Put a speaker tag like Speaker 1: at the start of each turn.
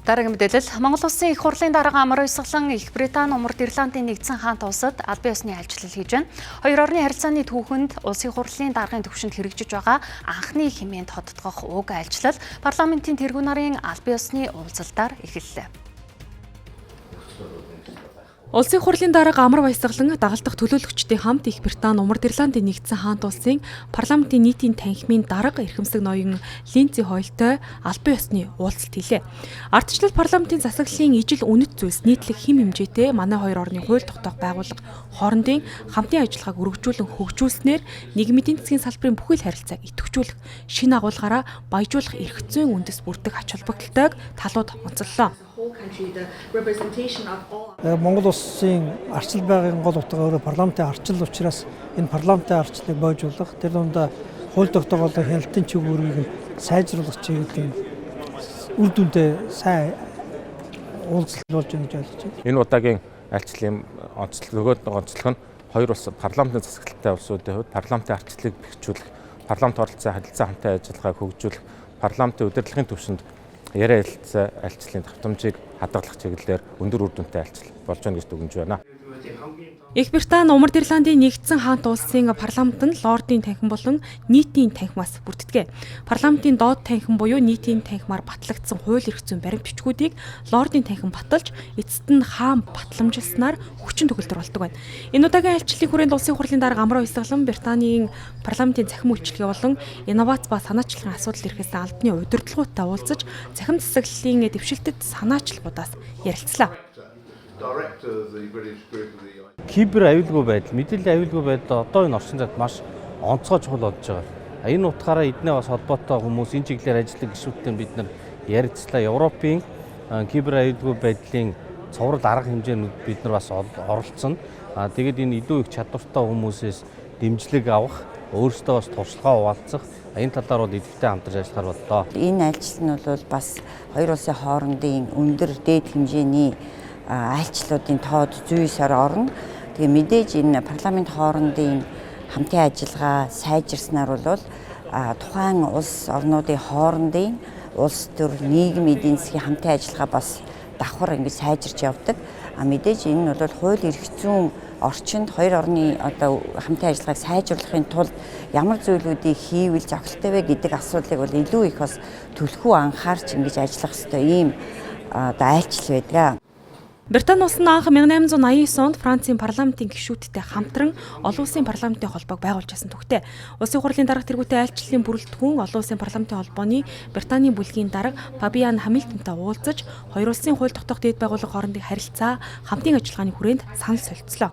Speaker 1: Дараагийн мэдээлэл. Монгол Улсын Их Хурлын дарга Амар Уйсгалан Их Британи, Умард Ирландын Нэгдсэн Хаант улсад албан ёсны айлчлал хийж байна. Хоёр орны харилцааны түүхэнд Улсын Хурлын даргын түвшинд хэрэгжиж байгаа анхны хэмээн тодотгох уг айлчлал парламентын тэргүүн нарын албан ёсны уулзалтаар эхэллээ.
Speaker 2: Улсын Хурлын дарга Амар Баясгалан дагалдах төлөөлөгчдийн хамт Их Британи, Умард Ирландын Нэгдсэн Хаант улсын парламентын нийтийн танхимын дарга эрхэмсэг ноён Линдзи Хойлтой албан ёсны уулзалт хийлээ. Ардчилал парламентын засаглалын ижил үнэт зүйлс нийтлэг хэм хэмжээтэй манай хоёр орны хууль тогтоох байгууллага хоорондын хамтын ажиллагааг өргөжүүлэн хөгжүүлснээр нийгмийн эдийн засгийн салбарын бүхэл харилцааг идэвхжүүлэх, шинэ агуулгаараа баяжуулах эрх зүйн үндэс бүрдэх ач холбогдолтойг талууд онцоллоо.
Speaker 3: Монгол улсын ардчилал байгаагийн гол утга өөрөө парламентын ардчилал учраас энэ парламентын ардчлалыг бойжуулах, тэр дундаа хууль тогтоох болон хяналтын чиг үүргийг нь сайжруулах чиглэлийн үр дүнтэй сайн уулзалт болж байна гэж ойлгож байна.
Speaker 4: Энэ удаагийн айлчлалын онцлог, нөгөө онцлог нь хоёр улс парламентын засаглалтай улсуудын хувьд парламентын ардчлалыг бэхжүүлэх, парламент оролцоо харилцаа хамтын ажиллагааг хөгжүүлэх, парламентын удирдлагын түвшинд яриа ярилцаа айлчлалын давтамжийг хадгалах чиглэлээр өндөр үр дүнтэй айлчлал болж байна гэж дүгнэж байна.
Speaker 2: Их Британи, Умард Ирландын Нэгдсэн Хаант улсын парламент нь лордын танхим болон нийтийн танхимаас бүрддэг. Парламентын доод танхим буюу нийтийн танхимаар батлагдсан хууль эрх зүйн баримт бичгүүдийг лордын танхим баталж, эцэст нь хаан батламжилснаар хүчин төгөлдөр болдог байна. Энэ удаагийн айлчлалын хүрээнд Улсын Хурлын дарга Амар Уйсгалан Британийн парламентын цахим үйлчилгээ болон инновац ба санаачлагын асуудал эрхэлсэн албаны удирдлагуудтай уулзаж, цахим засаглалын дэвшилтэд санаачлагуудаас ярилцлаа.
Speaker 5: Кибер аюулгүй байдал, мэдээллийн аюулгүй байдал одоо энэ орчин цагт маш онцгой чухал болж байгаа. Энэ утгаараа эднээ бас холбоотой хүмүүс, энэ чиглэлээр ажилладаг гишүүдтэй бид нар ярилцлаа. Европын кибер аюулгүй байдлын цуврал арга хэмжээнд бид нар бас оролцсон. Тэгээд энэ илүү их чадвартай хүмүүсээс дэмжлэг авах, өөрсдөө бас туршлагаа хуваалцах, энэ талаар бол идэвхтэй хамтарч ажиллахаар боллоо.
Speaker 6: Энэ айлчлал нь бол бас хоёр улсын хоорондын өндөр дээд хэмжээний айлчлалуудын тоод зүйсээр орно. Тэгээ мэдээж энэ парламент хоорондын хамтын ажиллагаа сайжирснаар бол тухайн улс орнуудын хоорондын улс төр, нийгэм, эдийн засгийн хамтын ажиллагаа бас давхар ингэж сайжирч явдаг. А мэдээж энэ нь бол хууль эрх зүйн орчинд хоёр орны одоо хамтын ажиллагааг сайжруулахын тулд ямар зүйлүүдийг хийвэл зохилттой вэ гэдэг асуудлыг бол илүү их бас түлхүү анхаарч ингэж ажиллах ёстой ийм одоо айлчлал байдаг.
Speaker 2: Британи улс нь анх 1889 онд Францын парламентын гишүүдтэй хамтран олон улсын парламентын холбоог байгуулж байсан түүхтэй. Улсын Хурлын дарга тэргүүтээ айлчлалын бүрэлдэхүүн олон улсын парламентын холбооны Британийн бүлгийн дарга Фабиан Хамилтонтой уулзаж, хоёр улсын хууль тогтоох дээд байгууллага хоорондын харилцаа, хамтын ажиллагааны хүрээнд санал солилцлоо.